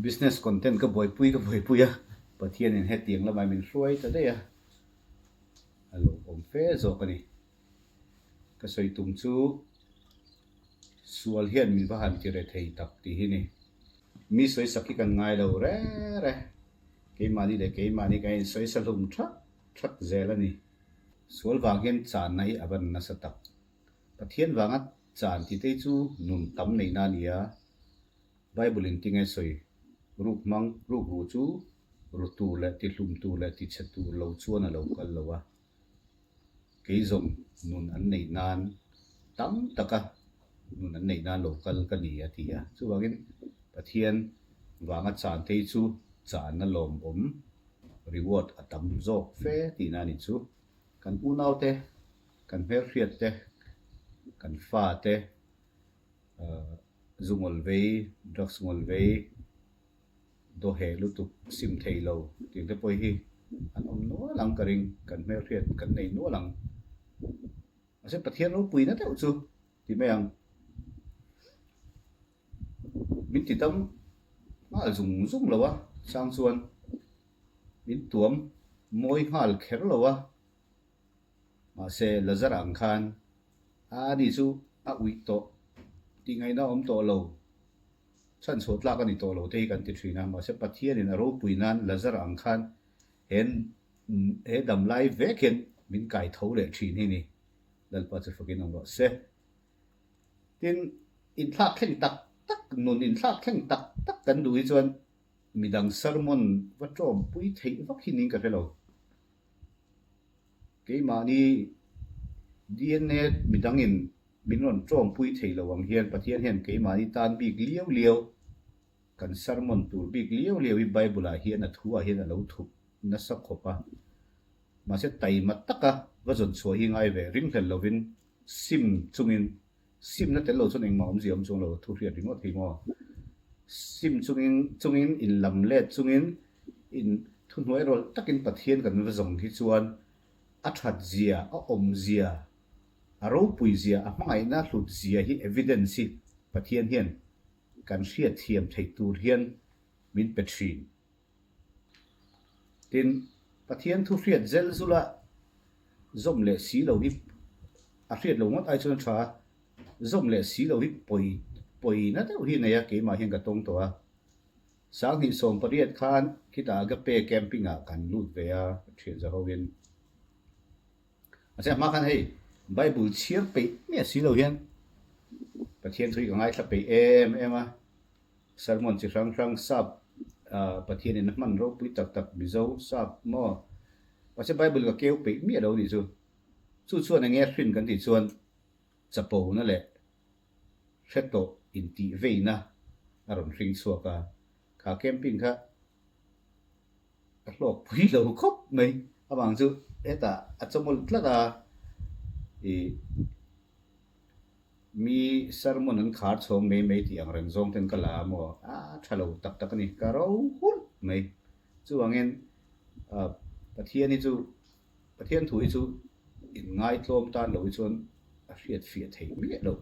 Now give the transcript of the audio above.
Business content ka buaipui ka buaipui a, Pathianin hetiang lamah min hruai ta daih a, a lawmawm fe zawk a ni. Ka sawi tum chu sual hian min va han ti re thei tak tih hi ni. Mi sawisak hi kan ngai lo re re, keimahni leh keimahni kan insawisa hlum thak thak zel a ni. Sual vang hian channa hi a van nasa tak. Pathian vanga chan tih te hi chu nun tam neihna a ni a, Bible in tinge sawi ruk hmang ruk ru chu ru tur leh ti hlum tur leh ti chhe tur lo chuan a lo kal lo a, kei zawng nun an neih nan tam taka nun an neih nan lo kal ka ni a ti a. Chuvangin Pathian vanga chan te hi chu channa lawmawm reward a tam zawk fe tihna a ni chu. Kan unaute, kan hmelhriat te, kan fa te, Zu ngawl vei, drugs ngawl vei, daw heh lutuk sim thei lo tih te pawh hi an awm nual ang ka ring, kan hmelhriat kan nei nual ang. Mahse Pathian ropuina deuh chu ti mai ang. Min ti dam nghal zung zung lo a, chang chuan min tuam mawi nghal kher lo a. Mahse, Lazara ang khan a ni chu a uih tawh tih ngaihna a awm tawh lo, chhanchhuah tlak a ni tawh lo te hi kan ti thin a. Mahse, Pathianin a ropui nan Lazara ang khan he he dam lai vek hian min kai tho leh thin hi ni. Lalpa chu fakin awm rawh se. Tin, inthlak thleng tak tak, nun inthlak thleng tak tak kan duh hi chuan midang sermon va tawmpui theih vak hi niin ka hre lo. Keimahni DNA midangin min rawn tawmpui thei lo ang hian Pathian hian keimahni tan bik liau liau, kan sermon tur bik liau liau hi Bible ah hian a thu ah hian a lo thup nasa khawp a. Mahse taima taka va zawn chhuah hi ngai ve ringhlel lovin sim chungin Simna tel lo chuan engmah awmzia awm chuang lo, thu hriat ringawt hi maw? Sim chungin chungin inlam let chungin in thuhnuai rawlh takin Pathian kan va zawng hi chuan a that zia, a awm zia, a ropui zia, a hmangaihna hlut zia hi evidence hi Pathian hian kan hriat thiam theih tur hian min pe thin. Tin, Pathian thu hriat zel zula zawm leh si lo hi a hriat lo ngawt ai chuan a tha a, zawm leh si lo hi pawi pawina deuh hi nei a, keimah hian ka tawng tawh a. 2018 khan khitah Agape camping ah kan lut ve a, thian za hoin. Mahse a hma khan hei Bible chhiar peih miah si lo hian Pathian thu hi ka ngaithla peih em em a. Sermon chi hrang hrang sap Pathian in a hman ropui tak tak Mizo sap maw? Mahse Bible ka keu peih miah lo nih chu. Chu chuan enge hrin kan tih chuan chapona leh hre tawh intih veina a rawn hring chhuak a. Kha camping kha ka hlawk pui lo khawp mai. Amang chu hetah a chawmawlh tlat a ih. Mi sermon an khar chhawng mai mai tih ang reng zawng ten ka la a maw? A tha lo tak tak a ni. Ka ro hulh mai. Chuvangin Pathian hi chu, Pathian thu hi chu in ngaitlawm tan lo hi chuan a hriat fiah theih miah lo.